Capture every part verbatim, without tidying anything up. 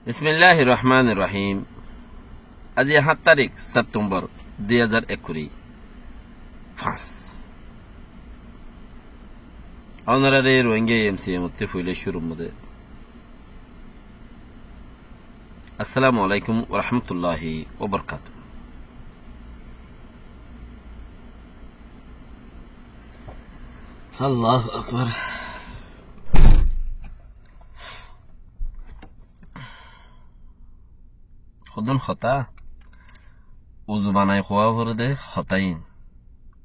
Bismilláhir rohmánir rohím. Aijja háñt tarík septembor dui házar ekkuri fañs. Ónoraré Rohingya MCM ottú foila cúrur modé assalamu alaikum wa rahmatullahi wa barakatuhu. Allahu Akbar. Hodún hotá, uzu banai hoó foré dé hotá iín.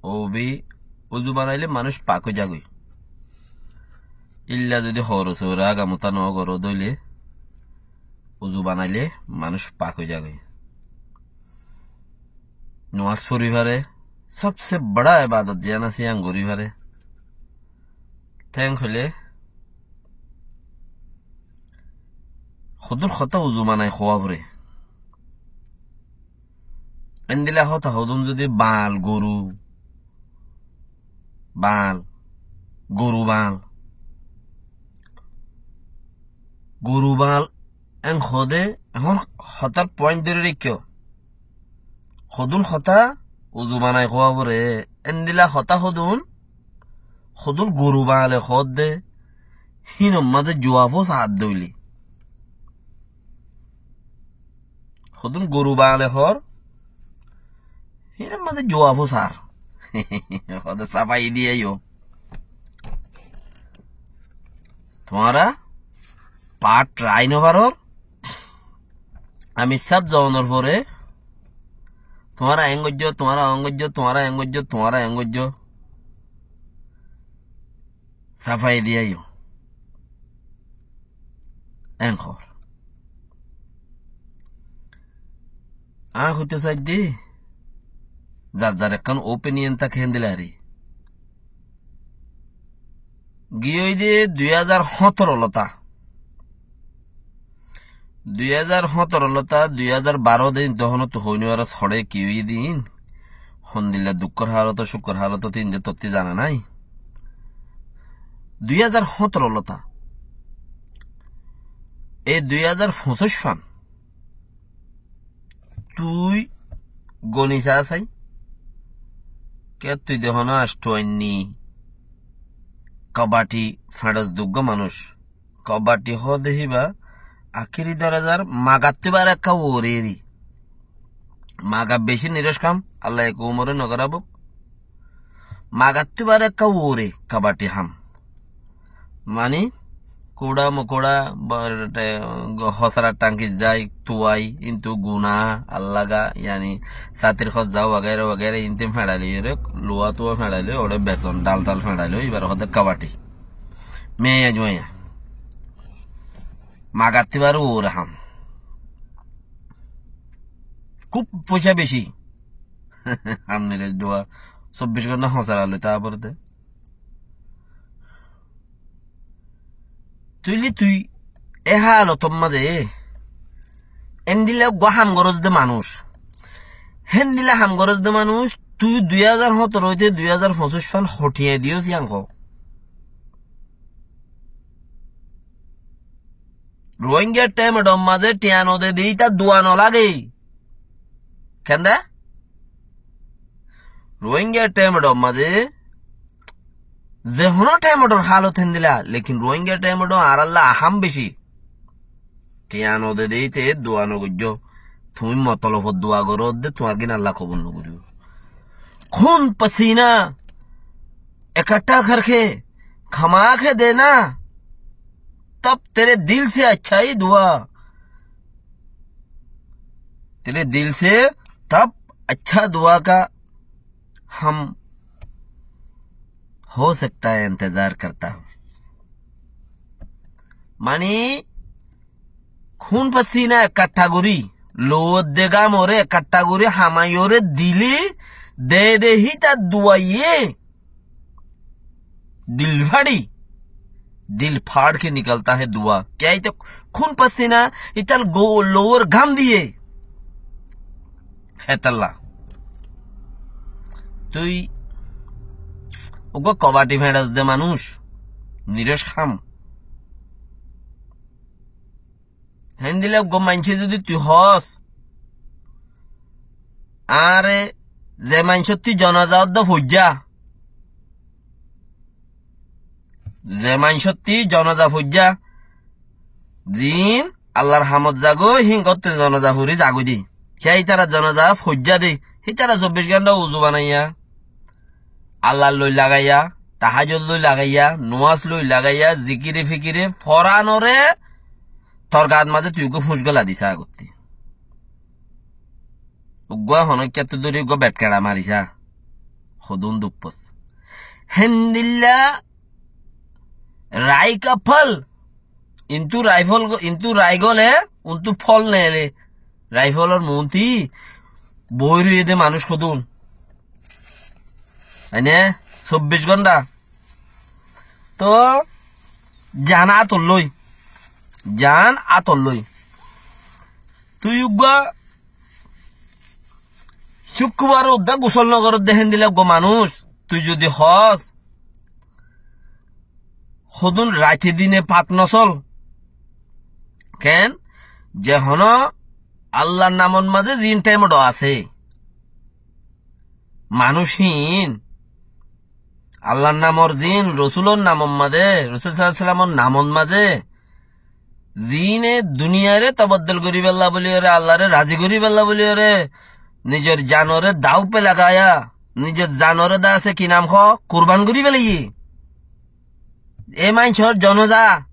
Óu bi, uzu banailé manúic pak ói zagói. Ílla zodi hoór sóra aga mutá no goró dóile, uzu banailé manúic pak ói zagói. Nomás fori faré, sobse bora ebadot ziyán asé yían gorí faré. Théng hoilé, hodún hotá uzu banai hoó foré. Endilla hotá hodún zodi bañl goru, bañl, goru bañl, goru bañl, en hoó dé, ehón hotár point dóri raikkó. Hodún hotá uzu banai hoó foré, endilla hotá hodún, hodún goru bañle hoó dé, hínor mazé juaf ó saádde óile. Hodún goru bañle hoór, hínor mazé juaf ó saár. Hoó dé safai diyé yó. Tuáñra part try no farór. Amir sáb zonor fore, tuáñra eén goijjó, tuáñra eén goijjó, tuáñra eén goijjó, tuáñra eén goijjó. Safai diyaiyó. Eén hoór. Aññí hoitó saidde, zar zar ekkán opinion táke héndilla ar. Giyói de dui házar hóñtoro lóta. Dui házar hóñtoro lóta, dui házar baró de, tohónottú hoóinibár sóçe ki óiye de iín. Hondilla dukkór hálot, cúkkor hálot, tin de tottí zana nái. Dui házar hóñtoro lóta. E dui házar foñsíc fan. Tui goni saá sai. Ke tui de hono añcthu ainni kabati feñços duggúa manúic. Kabati hoó de híba akéri dorozar magattú bar ekká uore eri. Maga beci niroc ham, Allah ekku umore no gorábok. Magattú bar ekká uore kabati ham. Mani, kuça mukuça, ba-, te-, hosára thañkit zai, tuai, intu guna, allaga, yani, sátir hozza, wagaira, wagaira, intu feñçai loi, ere, luwa tuwa feñçai loi, ore beson, dhal tal feñçai loi, ibáre hoó de kabati. Meiya juaiya. Magattú bar uore ham. Kúb foicá beci. Ham nirec duwa, sobbic gonta hosára loi táa foré de. Tuile tui e hálotor mazé endilla uggúa ham gorós de manúic, héndilla ham gorós de manúic, tui dui házar hóñtoro óite dui házar foñsíc fan hoçiya diyós yián hoó. Rohingya thaimor mazé thiañ no de de ítar dua no lage. Kende? Rohingya thaimor mazé ze hono thaimor hálot héndilla, lekin Rohingya thaimor añárlla aham beci. Thiañ no de de íte dua no goijjó. Tuñí motolobor dua goró de tuáñr gín Allah kobul no goríbo. خون پسینہ اکٹھا کر کے کما کے دینا، تب تیرے دل سے اچھا ہی دعا، تیرے دل سے تب اچھا دعا کا ہم ہو سکتا ہے انتظار کرتا ہوں۔ Mani, khun pasina ekkattha gorí, lou de gamore ekkattha gorí, hamaiyore dili de de hítar duaiye. Dil fári, dil fári ke nikalta hai dua. Kya? Íte khun pasina, ítar gou-, louor gam diye. Hétalla. Tui uggúa kobati feñças de manúic, niroc ham. Héndilla uggúa maincé zudi tui hoós, añáre ze maincótti zonaza ódde foijjá, ze maincótti zonaza foijjá, ziín Allar hamot zagói, híin góttu zonaza fori zagói de. Hé ítara zonaza foijjá de, hítara sobbic gónta uzu banaiyá, Allar loi lagaiyá, tahajjud loi lagaiyá, nomás loi lagaiyá, zikire fikire, foranoré tor gaat mazé tui uggúa fúñc gola disá agottí. Uggúa honókkiyattú dóri uggúa betkera marisá. Hodún duppos. Héndilla raika fol. Intú raifol go-, intú raigole, untú fol neele. Raifolor muúnti boói roiyé dé manúic hodún. Aine, sobbic gónta. Toó, zan átot loi. Zan átot loi. Tui uggúa cúkkubar uddá gusól nogoródde héndilla uggúa manúic, tui zudi hoós, hodún raite dine fak nosól. Keén? Ze honó Allar namot mazé ziín thaimot asé, manúic híin Allar namor ziín, Rosúlor namot mazé, Rosúl sallallahu alaihi wasallamor namot mazé, ziíne duniyairé toboddol goríbolla bóliyoré, Allaré razi goríbolla bóliyoré, nizor zanoré dau pe lagaiya, nizor zanoré dá asé ki nam hoó, kurban gorí felaiyé. E maincór zonaza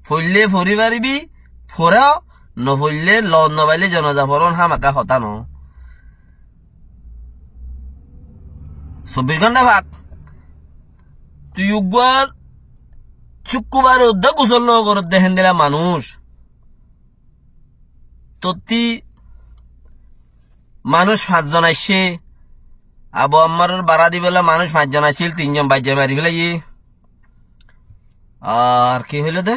foillé fori faribi, foró, nofoillé, loot nofailé zonaza foron hámaka hotá noó. Sobbic gónta fak. Tui uggúa cúkkubar uddá gusól nogoródde héndilla manúic. Tottí manúic fañszon aiccé. Abu Ammaror bará dibólla manúic fañszon aiccíl, tinzon baijja mari felaiyé. Ar ki hoiló dé?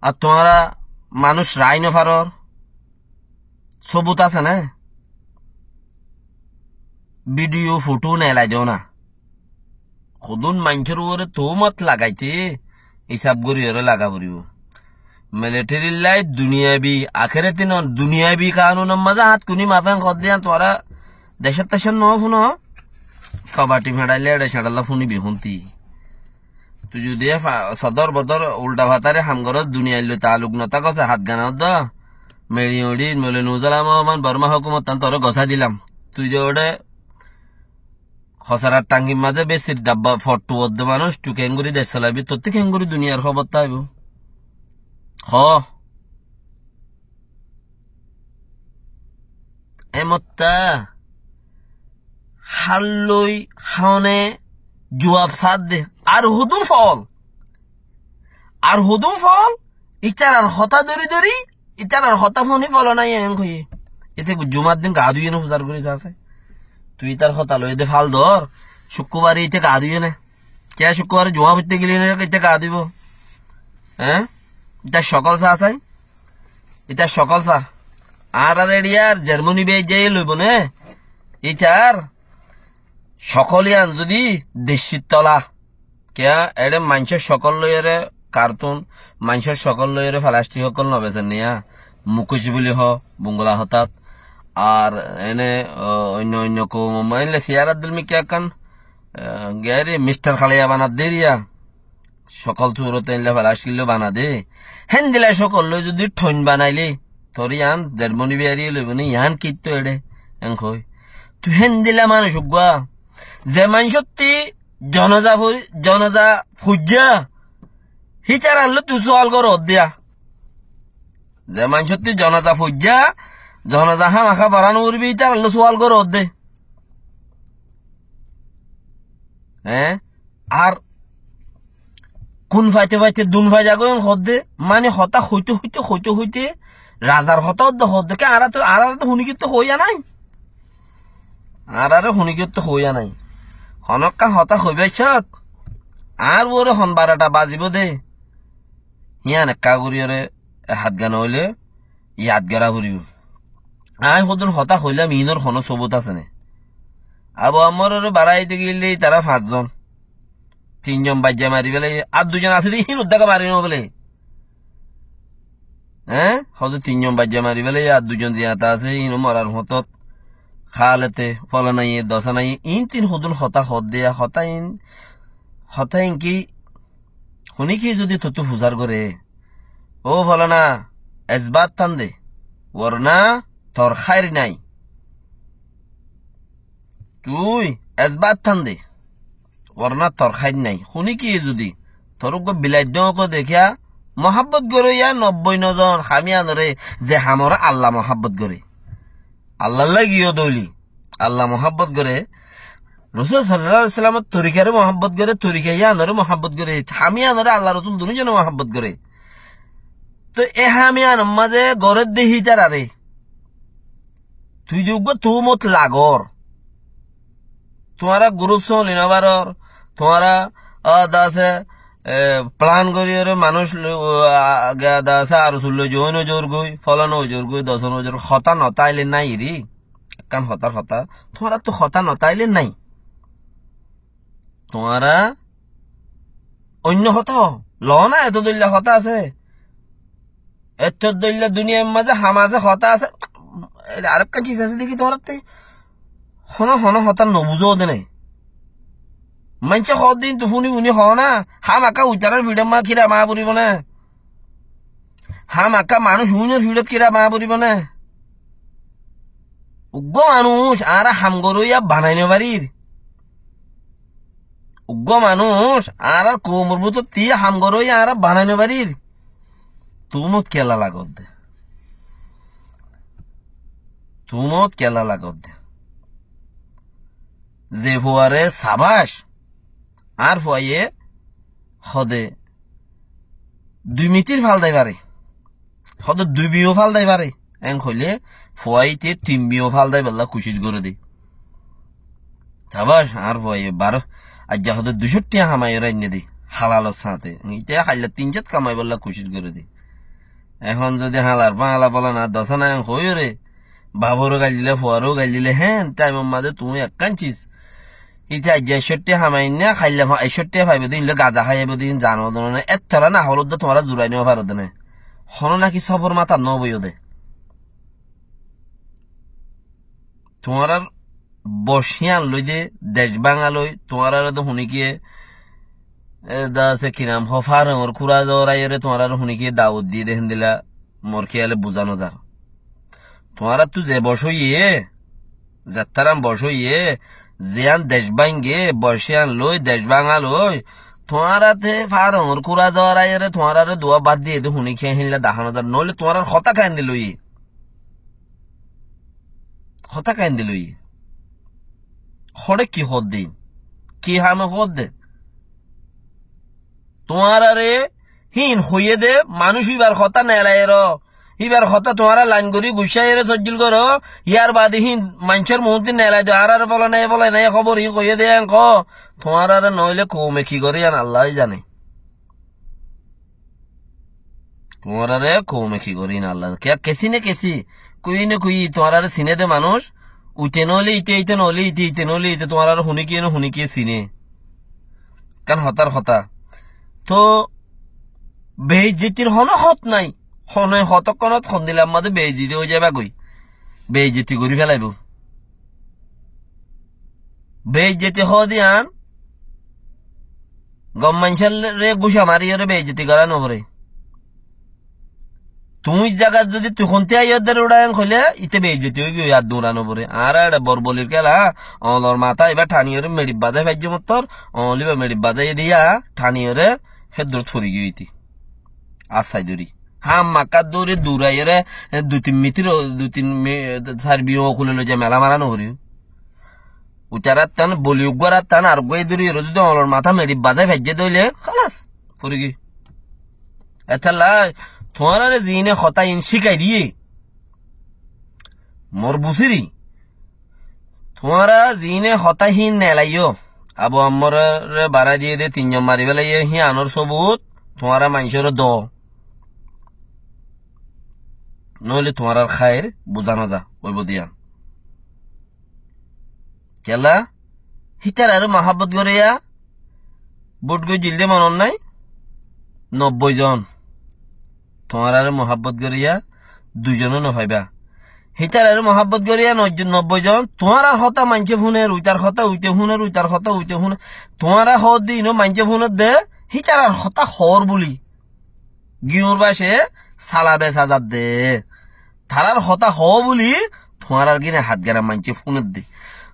Ar tuáñra manúic raái nofaror? Sóbut asé né? Bidiyó, fotó neelai dóna. Hodún maincór uore tuhumot lagaite, isab goríyoré laga foribó. Militerir lái duniyabi, akératir no, duniyabi kanunor mazé hát kuni mafé hoódde yían tuáñra decót tecót no fúno, kobati feçaile eçe ceçalla fúnibi húnti. Tui zudi e fa-, sodor bodor ulda fatare ham gorós, duniyair loi taaluk no tákos, hát gana dó, meçi uçir, mole nuzala mohaman, Borma hókumottán toré gosái dilam. Tui de uçé Hosarar tangir mazé besir dabba fottu odde manúic, tui keéngorí dec solaibi, tottí keéngorí duniyar hóbor táibo? Hoó. Emottá hálloi háone juab saádde. Ar hodún fol? Ar hodún fol? Ítarar hotá dóri dóri, ítarar hotá fúni folo nái eén hoiyé. Íte zumar din gaa dúiye né fusar gorí saá sai? Tui ítar hotá loi de fal dór, cúkkubare íte gaa dúiye né? Kiyá cúkkubare zuma foitté gelé né íte gaa dúibo? Eé? Ítar cokol saá sai? Ítar cokol saá. Añárar eriyar Jermoni biyai zaiyé loibo né? Ítar cokol yían zudi deccir tola. Kiyá, eçé maincór cokol loiyóre kartun, maincór cokol loiyóre felastik ókkol no beser niya. Mukuc buli hoó, Bungla hotát. Ar ene, o, oinno oinno koum, mainle Siyar Abdul Mikki ekkán, e, giyari mistar khalaiya banadde eriya. Cokol surot einle felastik loi banadde. Héndilla cokol loi zudi thoin banaile, tor yián Jermoni biyari loibo né, yián kittó eçé, en hoi. Tui héndilla manúic uggúa. Ze maincótti Jonaza fori-, jonaza foijjá, hítarar lói tui sual goródde. Ze maincótti jonaza foijjá, jonaza hámaká forá noforibí, hítarar lói sual goródde. Eé? Ar kun faite faite dun fai zagói hoódde, mani hotá hoite hoite hoite hoite, razar hotá ódde hoódde, ki añára to, añára to huni kittó hoóiya nái. Añáráre huni kiyottú hoóiya nái. Honókkan hotá hoibá iccát, añár uore hon barota bazibó dé. Híyan ekká goríyoré e hát gana óile yad gorá foribó. Aññí hodún hotá hoilám iínor honó sobut asé né? Abu Ammároré barái aité gilé itará fañszon. Tinzon baijja mari félaiyé, ar duizon asé dé híin uddáka mari nofélaiye. Eé? Hoóde tin zon baijja mari félaiye, ar dui zon ziyata asé, iín ó morar hotót. Kálete, folanaye, dosánaye, iín tin hodún hotá hoódde, hotá iín, hotá iín ki, huníkiye zudi tottú fusár goré, ó folana, esbát tán de, worná tor háir nái. Tui esbát tán de, worná tor háir nái. Huníkiye zudi tor uggúa bilai dóñko dekiya, muhábbot goré yá nobboi no zon, ham yíanoré, ze hamoré Alla muhábbot goré. Allar lagi yó dóili, Alla muhábbot goré, Rosul sallallahu alaihi wasallamor torikaré muhábbot goré, torika yíanoré muhábbot goré, ham yíanoré Alla Rosul dunúzone muhábbot goré. Toi e ham yíanor mazé gorédde hítararé. Tui de uggúa tuhumot lagor. Tuáñra gurúp sóli no farór, tuáñra, a, de asé, e, plan goríyoré manúic lo-, a, ge de asé, ar sulló joóin ói zorgói, folana ói zorgói, dosana ói zorgói, hotá no táile nái ri. Ekkán hotár hotá, tuáñrattú hotá no táile nái. Tuáñra oinno hotá hoó, loó na, eto dóilla hotá asé. Eto dóilla duniyair mazé ham asé, hotá asé. Arekkán ciz asé deki tuáñrattú. Honó honó hotá nobuzó de né. Maincé hoódde iín tu fúni fúni hoó na. Hámaka uitarár fiçót ma-, kira maá foribó né. Hámaka manúic uinor fiçót kira maá foribó né. Uggúa manúic añára ham goróiya banai no farir. Uggúa manúic añárár koumor bútottí ham goróiya añára banai no farir. Tuhumot kiyólla lagódde? Tuhumot kiyólla lagódde? Ze fuaré sabác, añár fuaye hode dui mitir faldai fare. Hode dui biyó faldai fare. En hoilé fua íte tin biyó faldai bolla kucíc goré de. Sabác, añár fuaye baró, aijja hode duicó thiañ hamai óre ainné de, halalor sáñte. Íte hailla tin cót kamai bolla kucíc goré de. Ehón zodi halar fáñla folana dosana en hoiyóre, baforó gail dile, fuaró gail dile, héen, taimor mazé tuñí ekkán ciz. Íte aijja ekcó thiañ hamai ainné, hailla fa-, ekcó thiañ faibo de, ín loi gaza hái aibo de, ín zano de né, ettóra na holódde tuáñra zurai no faro de né. Honó náki sófor matat no boiyó de. Tuáñrár boc hían loi de, dec báñga loi, tuáñráre de huníkiye, e, de asé ki nam hoó, fárañor kúra zoraiyóre tuáñráre huníkiye dawot diyé de héndilla mor kiyále buzá no zar. Tuáñráttu ze boc óiye, zettáran boc óiye, ziyán dec báñge, boc hían loi, dec báñga loi, tuáñráte fárañor kúra zoraiyóre tuáñráre duwa bad diyé de huníkiye héndilla dahá no zar. Noóile tuáñrár hotá kaindilla óiye. Hotá kaindilla óiye. Hoçé ki hoódde? Ki hame hoódde? Tuáñráre híin hoiyé de, manúic íbar hotá nelaiyóre, íbar hotá tuáñra lain gorí gucáiyóre sóijjil goró, yárbaade híin maincór muúntu nelai de, añáráre folanaye, folanaye hóbor híin hoiyé de, en hoó. Tuáñráre noóile koume ki goré, yían Allaye zane. Tuáñráre koume ki gorí na Allah. Kiyá, kesí ne kesí, kuiyí ne kuiyí, tuáñráre siné de manúic, uite noóile ite, ite noóile ite, ite noóile ite, tuáñráre huníkiye ne huníkiye siné. Ekkán hotár hotá. Toóu beijjotir honó hot nái. Honó hotókkonót hondilla mazé beizzoti ói zaibá goi. Beizzoti gorí félaibo. Beizzoti hoóde yían, gom maincóre gúca mariyóre beizzoti gorá no foré. Tuñí zagat zodi tui hontí aiyódde uçá en hoilé, íte beizzoti ói giyói, ar duñra no foré. Añára eçe bor bolir kéla, oñlor matá ibá thaniyóre meçit bazái faijjé mottór, oñl ibá meçit bazáiye de yá thaniyóre, hé durot fori giyói íte. Ar sai dóri. Hámaka dóri duraiyóre, e, dui tin mitir, dui tin mi-, sair biyó okule loi zai melá mara no foriyó. Uitar attán, boli uggúar attán, ar uggúa dóri, ero zodi oñlor matá meçit bazái faijjé de óile, hálas, fori giyói. Etálla, tuáñráre ziíne hotá iín cíkai diyé, mor busíri, tuáñra ziíne hotá híin nelaiyó, Abu Ammorre barái diyé de, tin zon mari félaiyé, híanor sóbut tuáñra maincóre do. Noóile tuáñrar háir buzá no za, óibo de yían. Kiyólla? Hítararé muhábbot goréya, bút goijjíl de monot nái, nobboi zon. Tuáñrare muhábbot goríya dui zone no faibá. Hítarare muhábbot goríya noi-, nobboi zon. Tuáñrar hotá maincé fúner, uitar hotá uite fúner, uitar hotá uite fúner. Tuáñra hoódde ino maincé fúner de, hítarar hotá hoór buli. Giyór báce sala besa zadde. Tarár hotá hoó buli tuáñrar gíne hát gera maincé fúner de.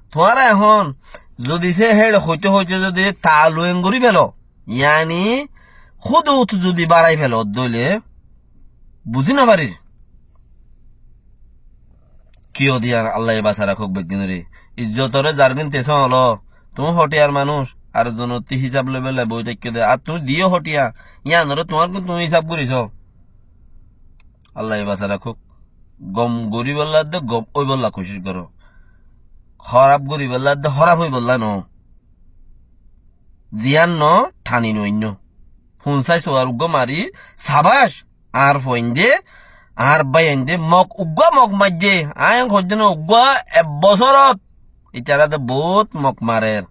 Tuáñra ehón zodi sé héçe hoite hoite zodi talueng gorí felo, yani húdut zodi barai felo dóile buzí no farir. Kiyó diyan Allaye basa rakók beggúnore. Izzotore zar gín tesó olo. Tuñí hothiyar manúic, ar zonottí hísab loibólla boi táikko de. Ar tuñí diyó hothiya, yíanore tuáñr gún tuñí hísab goríso. Allaye basa rakók. Gom goríbolla de gom óibolla kucíc goró. Hóraf goríbolla de hóraf óibolla no. Ziyán no, thani no ainno. Fúnsaisó ar uggúa mari, sabac, añár fuain de, añár báiyain de, Mok uggúa Mok maijjé, aññí hoijjé no uggúa ek bosórot, itará de boóut Mok marer.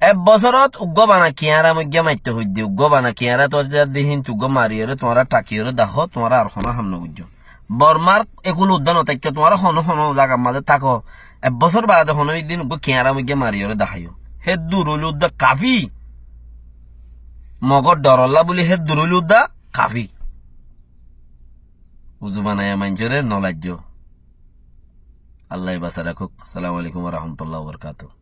Ek bosórot uggúa bana kiáñra moijjá maitté hoiddé, uggúa bana kiáñra toijjá de híntu uggúa mariyóre tuáñra thakiyóre dahó, tuáñra ar honó ham no goijjó. Bormár ekúl uddá no táikka, tuáñra honó honó zagar mazé táko. Ek bosór baade honó ek din uggúa kiáñra moijjá mariyóre daháiyo. Héddur óile uddá kafí. Mogór dhorollá buli héddur óile uddá kafí. Uzu banaiya maincóre no laijjó. Allaye basa rakók. Assalamu alaikum wa rahmatullahi wa barakatuhu.